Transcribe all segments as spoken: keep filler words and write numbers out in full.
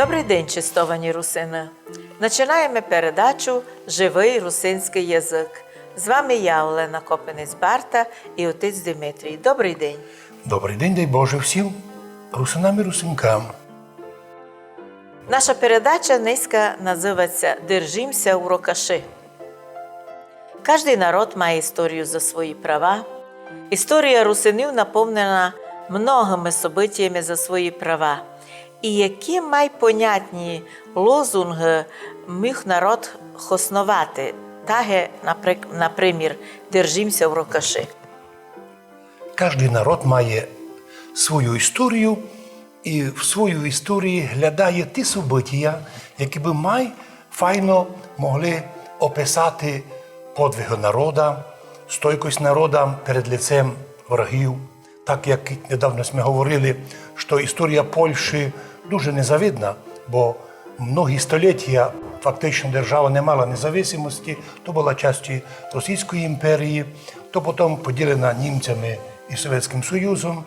Добрый день, честовані русины! Начинаєме передачу «Живый русинськый язык». З вами я, Олена Копинець-Барта, і отець Димитрій. Добрый день! Добрый день, дай Боже всім русинам і русинкам. Наша передача нынька называть ся «Держім ся у рокаши». Каждый народ має історію за свої права. Історія русинів наповнена многыми событіями за свої права. І які май понятні лозунгы міг народ хосновати? Таге, наприк-, напримір, «Держім ся у рокаши». Каждый народ має свою історію і в своїй історії глядає ті событія, які бы май файно могли описати подвигы народа, стойкость народа перед лицем врагів. Так як недавно сьме говорили, што історія Польщі дуже незавидна, бо многі столітя фактично держава не мала независимости, то была часть Російської імперії, то потім поділена німцями і Совєтським Союзом.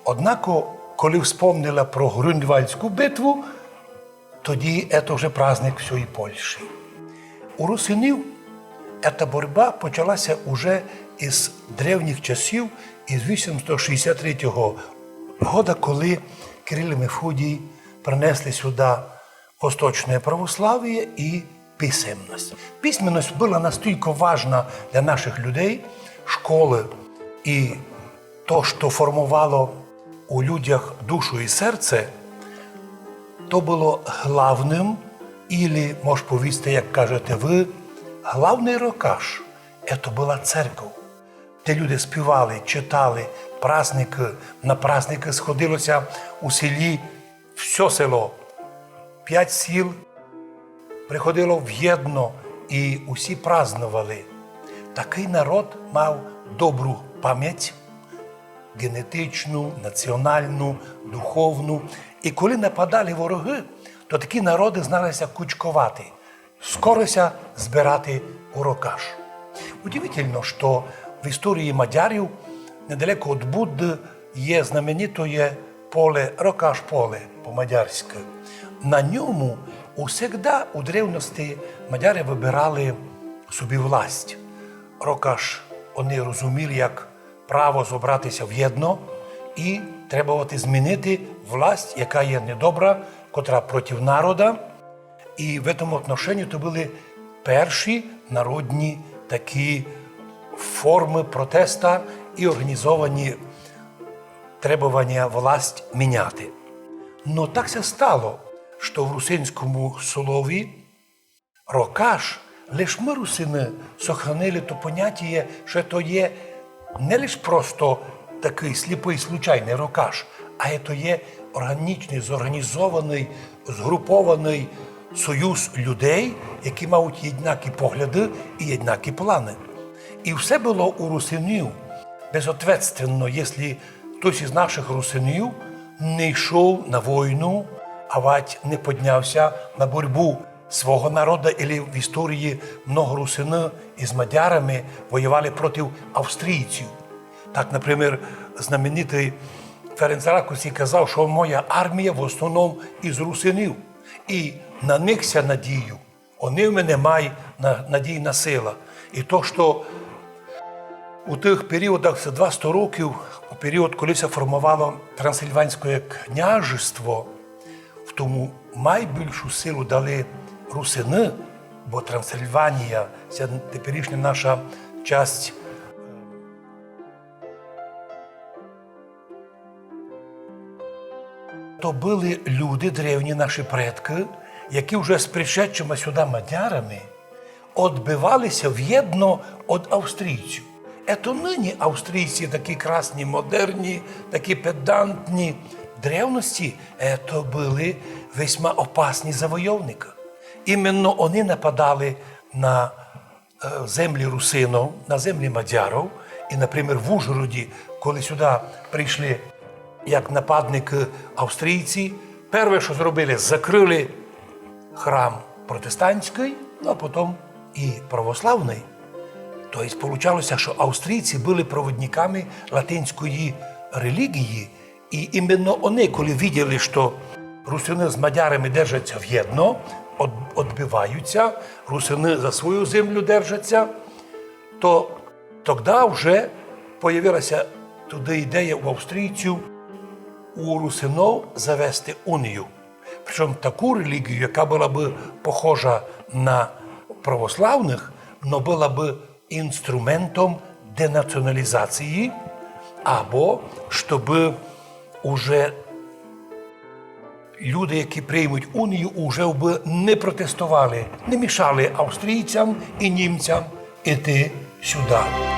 Однако, коли вспомнила про Грюнвальдську битву, тоді ето вже праздник всьої Польщі. У русинів ета борьба почала ся уже із древніх часів, із вісімсот шістдесят третього года, коли Кирил і Мефодій принесли сюда восточне православіє і писемность. Письменность была настілько важна для наших людей, школы і то, што формовало у людях душу і серце, то было главным, ілі, мож повісти, як кажете вы, главный рокаш, ето была церков, де люди співали, читали, праздникы, на праздникы сходило ся у селі всьо село, пять сіл приходило вєдно і усі праздновали. Такый народ мав добру память, генетичну, націоналну, духовну. І коли нападали ворогы, то такі народы знали ся кучковати, скоро ся збирати у рокаш. Удивительно, што в історії мадярів недалеко од Будды є знаменитоє поле, Рокаш поле по-мадярськы. На ньому усегда у древности мадяры выбирали собі власть. Рокаш они розуміли як право зобрати ся вєдно і требовати змінити власть, яка є недобра, котра проти народа. І в этому отношенні то были перші народні такі формы протеста і орґанізовані требованя власть міняти. Но так ся стало, што в русинському слові рокаш лиш мы, русины, сохранили то понятіє, што то є не лиш просто такый сліпый случайный рокаш, а то є орґанічный, зорґанізованый, зґрупованый союз людей, які мають єднакі погляды і єднакі планы. І всьо было у русинів безответственно, єсли хтось із нашых русинів не йшов на войну, авадь не подняв ся на борьбу свого народа, ілі в історії много русины із мадярами воювали проти австрійців. Так, например, знаменитый Ференц Ракуцій казав, што моя армія в основному із русинів, і на них ся надію. Они в мене май на-, надійна сила. І то, што у тых періодах за двасто років, у період, коли ся формовало Трансильванськоє княжество, в тому май більшу силу дали русины, бо Трансильванія, ся теперішня наша часть, то были люди, древні наші предкы, які вже з пришедшыма сюда мадярами одбивали ся вєдно од австрійців. Ето нині австрійці такі красні, модерні, такі педантні. Древности ето были весьма опасні завойовникы. Іменно они нападали на, е, землі русинов, на землі мадяров. І, например, в Ужгороді, коли сюда прийшли як нападникы австрійці, перве, што зробили, закрыли храм протестантськый, ну, а потом і православный. То єсть, получало ся, што австрійці были проводниками латинської релігії, і іменно они, коли виділи, што Русины з мадярами держать ся вєдно, од-, одбивають ся, русины за свою землю держать ся, то тогда вже появила ся туды ідея у австрійців у русинов завести унію. Причому таку релігію, яка была бы похожа на православных, но была бы інструментом денаціоналізації, або щоб уже люди, які приймуть унію, уже бы не протестовали, не мішали австрійцям і німцям іти сюды.